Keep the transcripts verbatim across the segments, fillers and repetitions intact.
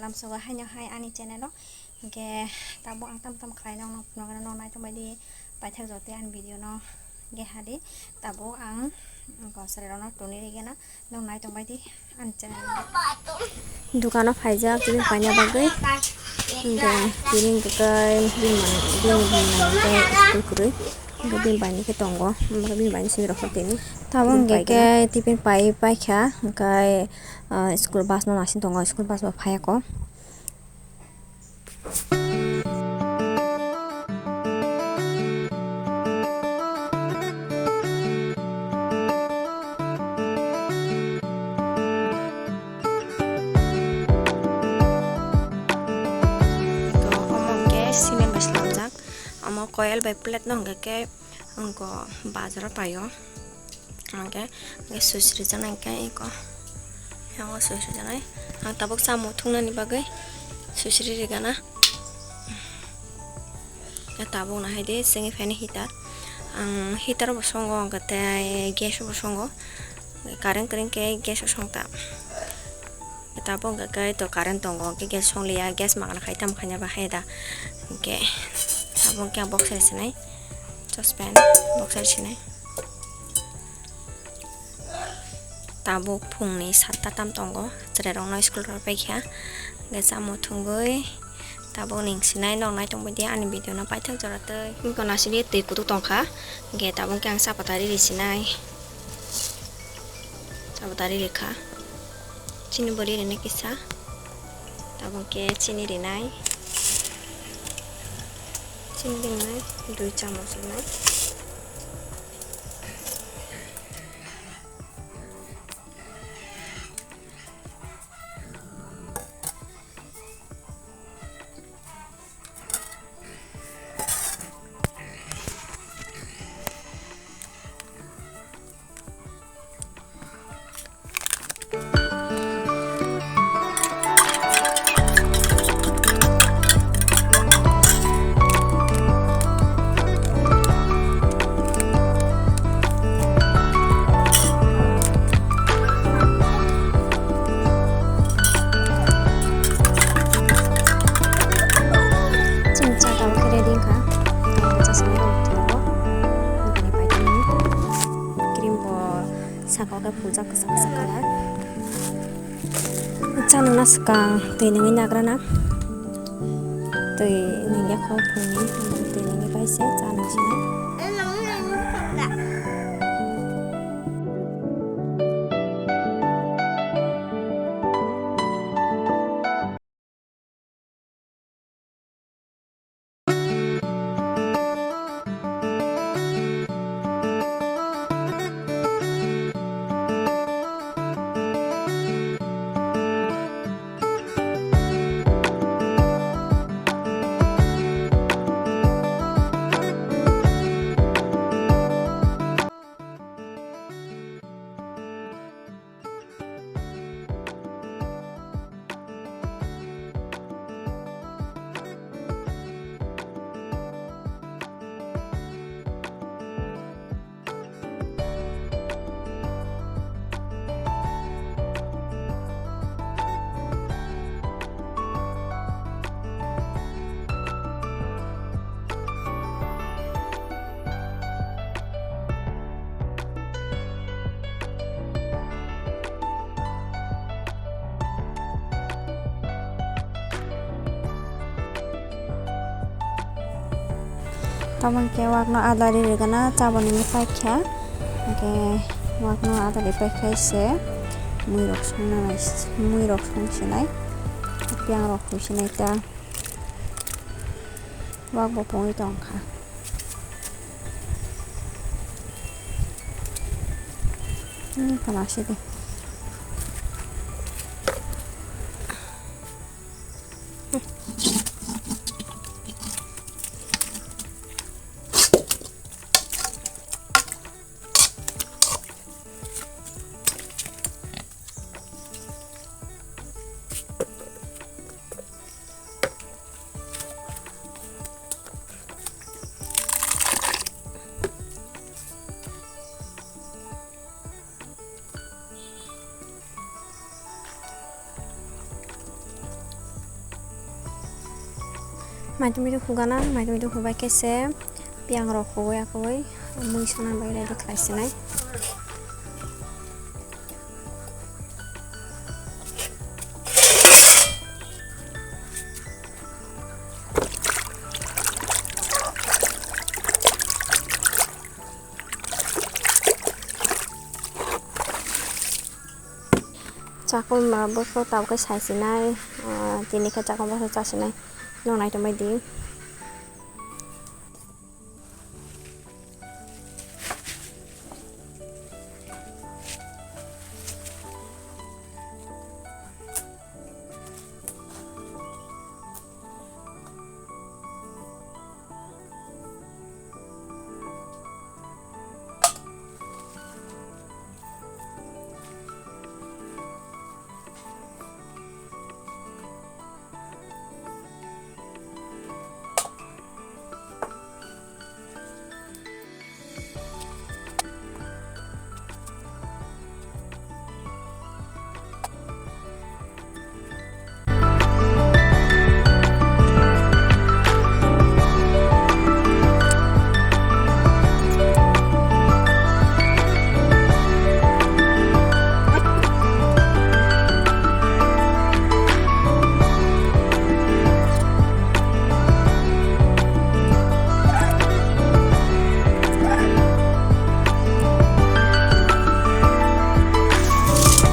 lamsogo haino hai ani channel o. Hingke tabuk ang tam tam khlai nokno phunukna noknai tongbaidi paithak jotoi ani video no hingke hadi tabuk ang gosari rokno tuni rigena noknai tongbaidi ani channel o. Dukano phaijak tini paina bagwi hingke tini hingke kai bini bini hingke school kwrwi hingke bini bai ni khe tongo hingke bini bai ni simi rok tini tabuk hingke kai tiffin pai paikha hingke school bus no naising tongo school bus bo phaiya kho. Omo hwnkhe cement bai swnamjak, omo coil bai plate no hwnkhe khe wngkha bazar o paio. Hingke, hingke switch rijaknai hingke eko. Yango switch rijaknai. Ang tabuk chamung thungnani bagwi switch ri rigana. Tabuk nahai di, sini fan heater. Ang heater bo songo, hingke tei gas bo songo. Current kwrwi hingke gas o song ta. Tabuk hingke kai to current tongo, hingke gas songliya, gas magana khai tam khaina bahai da. Hingke tabuk hingke ang box sai sinai, saucepan box sai sinai. Tabuk phungni satta tam tongo, chwrairokno school rw paikha, hingke chamung thwngwi tabuk ning sinai noknai tongbaidi ani video no paithak jora twi. Hingke nasidi twi kutuk tongkha, hingke tabuk hingke ang chapatari ri sinai. Abo dari rikha. Chini bo rinai kisa. Tabuk khe chini rinai. Chini rinai, dui chamoch rinai. Chini cha tabuk khe ready wngkha. Chasma rok tongo. Nokni pai tongmani. Cream bo saka o khe phunjak kwchak kwchak colour. Cha nungna swkang twi nungwi nagrana. Twi nungya kho phungni, twi nungwi pai se cha nung sinai. Tamo hwnkhe wakno adari rwgana chaboni paikha, hwnkhe wakno adari paikha se muirok songna nai, muirok song sinai, piyangrok phui sinai ta. Wak bo pungwi tongkha. Hmm, kana sidi. Maitum maitum hugana, maitum maitum hubai khe se piyang rok huwi akwi mui sona bai ready khlai sinai. Chakon ba bwswk tabuk khe sai sinai, ah, tini khe chakon bwswk cha sinai, no nai tongbai di.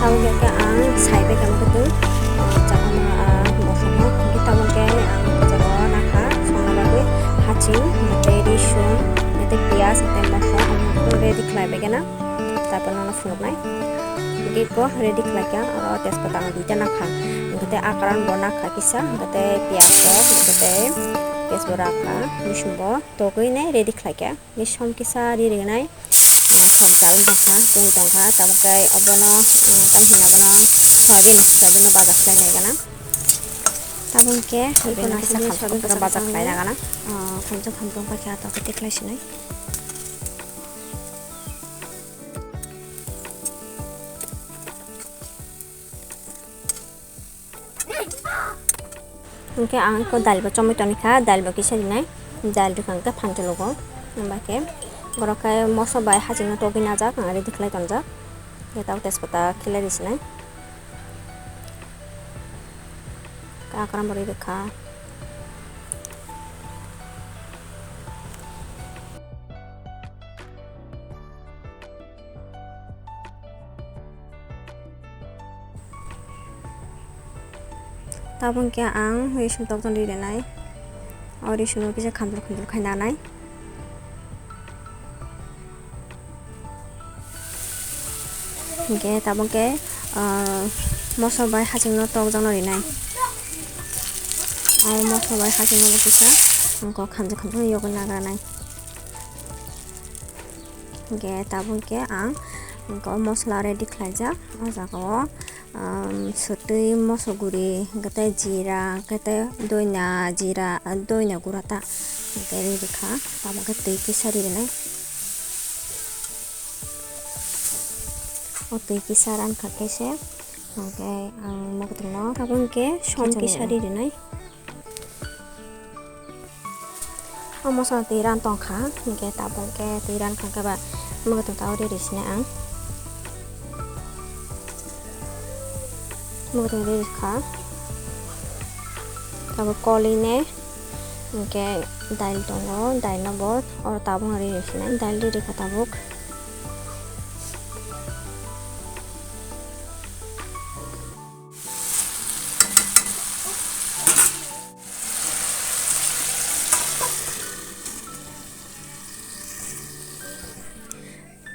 Abo khe ang sai bai tongkhe twi, ah, chakma, ah, bosongno. Hwnkhe tabuk khe ang jagao nakha songna bagwi haching, tei risum, tei piyaj, tei mosla, ang ready khlai bai gana. Tarpor nono phunuknai. Hwnkhe kok ready khlaikha, oro tejpata ang duita nakha. Hwnkhe tei akran bo nakha kisa, hwnkhe tei piyaj rok, hwnkhe tei piyaj bo rakha, risum bo togwi nai ready khlaikha. Hwnkhe som kisa ri rinai, ah, som chagwi tongkha, tungwi tongkha, tabuk khe obono, ah, tei hwnwi abono soyabin, soyabin no baja khlai nai gana. Tabuk khe soyabin no kisa khamchang khamchang baja khlai na gana. Ah, khamchang khamchang paikha, tabuk khe tikhlai sinai. Hwnkhe ang eko dail bo chomwi tongkha, dail bo kisa rinai, dail rwkha hwnkhe phan chologo, hwnba khe borok khe moso bai hachingno togwi najak, ang ready khlai tonjak, hwnkhe tabuk tejpata khlai risinai, akran bo ri rwkha. Tabuk khe ang risum tokjagwi rinai. O risum no kisa khamjol khamjol khai nanai. Hwnkhe tabuk khe, ah, moso bai hachingno tokjakno rinai. O moso bai hachingno bo kisa ang kok khamjak khamjak yogwi nagranai. Hwnkhe tabuk khe ang, hwnkhe o mosola ready khlaijak. O jaga o, um, swtwi moso guri, hwnkhe tei jira, hwnkhe tei doina jira, ah, doina gura ta hwnkhe ri rwkha. Tabuk khe twi kisa ri rwnai. O twi kisa rankha khe se, hwnkhe ang mwkhwtwng no tabuk hwnkhe som kisa ri rwnai. O moso twi ran tongkha, hwnkhe tabuk khe twi ran kha khe ba mwkhwtwng ta ri rwsinai ang. Mwkhwtwng ri rwkha. Tabuk koli ne, hwnkhe dail tongo, dail no bo oro tabuk ri rwsinai, dail ri rwkha tabuk.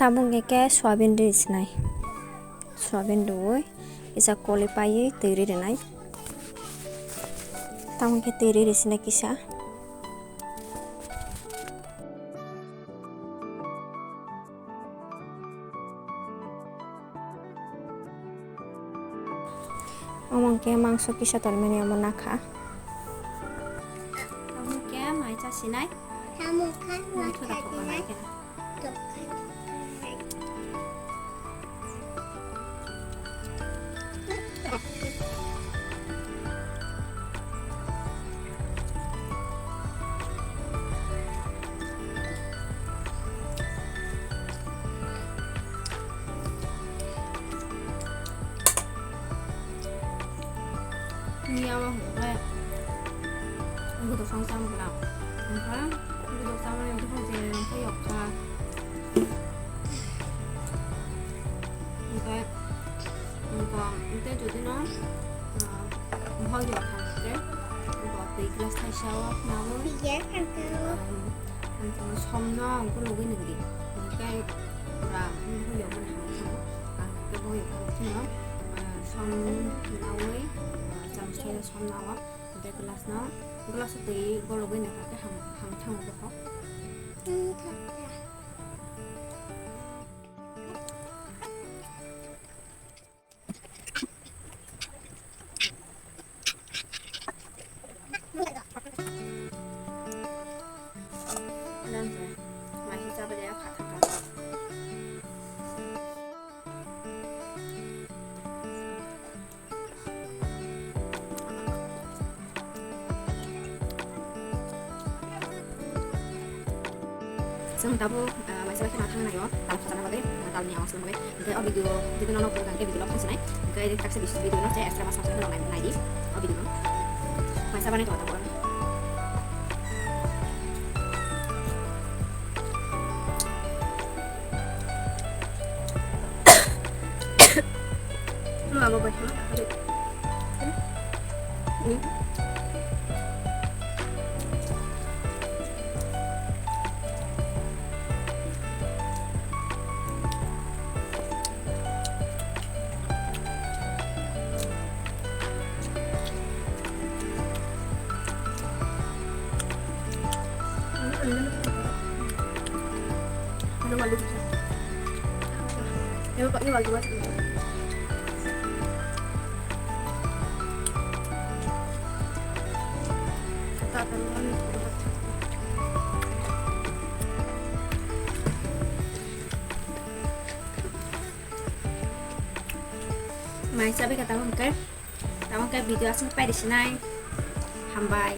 Tabuk hwnkhe khe soyabin ri sinai. Soyabin riwi kisa koli paiwi twi ri rinai. Tabuk hwnkhe twi ri sinai kisa. Omo hwnkhe mangso kisa tonmani omo nakha. Omo hwnkhe mai cha sinai. Mai thoda khokma nai khe. Ni amo hwnkhe gudok song cham gra. Hwnkhe gudok chamani hwnkhe je hwnkhe yokha. Hwnkhe, hwnkhe, hwnkhe jodi no, ah, bohok yokha hwnkhe, hwnkhe twi glass thaisa o nawi. Iya, hwnkhe. Ang chwng somno ang kulugwi nang di. Hwnkhe pura ang bohok yokmani hamjakgo. Ang khe bohok yokmani chwngno, ah, som nawi, ah, chamchaya som nawi. Hwnkhe glass no, glass o twi gologwi nang khe ham, ham thango bohok. Chwng tabuk, ah, maisa bai kheno thang naio, tal khajana bagwi, ah, talni awas bagwi. Hwnkhe o video, video no nokbar hwnkhe video log khasinai. Hwnkhe kaisa video no se extra mas mas nai, nai di o video no. Maisa banai tongo tabuk. Mai chabai ka tabuk hwnkhe, tabuk hwnkhe video aswk paidi sinai. Hambai.